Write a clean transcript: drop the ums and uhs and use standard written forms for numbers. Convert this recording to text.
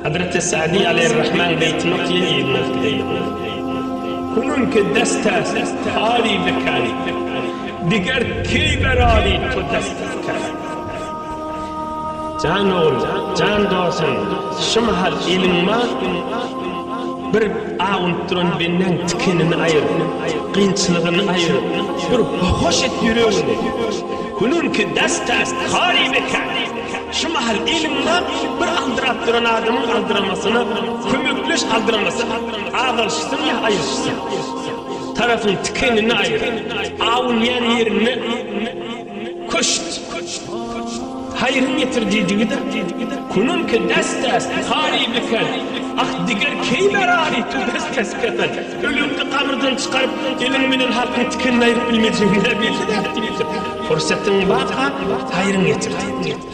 Hazreti Sa'di aleýhirrahman beýtini okýan ýeriňiz gideýin. Kunun ki dest est hali bekani, diger keý berari to dest az kefan. Jan ogul, jan dostum, şu mahal eliň bar, bir awunyp duran bendäň tikenini aýyr, kynçylygyny aýyr, bir hoş et ýüregini. Kunun ki dest est hali bekani. Şu mahal eliňde bir aldyrap duran adamyň aldyramasyna kömekleş aldyramasy azalyşsyn ýa aýryşsyn. Tarapyň tikenini aýyr. Awunýan ýerinde köşt. Haýryň ýetir diýdigi-de, Kunun ki dest est, hary biken, ah diger keý berari tu dest est kefen. Ölüňde gabyrdan çykaryp, eliň bilen halkyň tikenini aýryp bilmejegiň-ä belli däl diýipdir. Pursatyň barka haýryň ýetir diýipdir.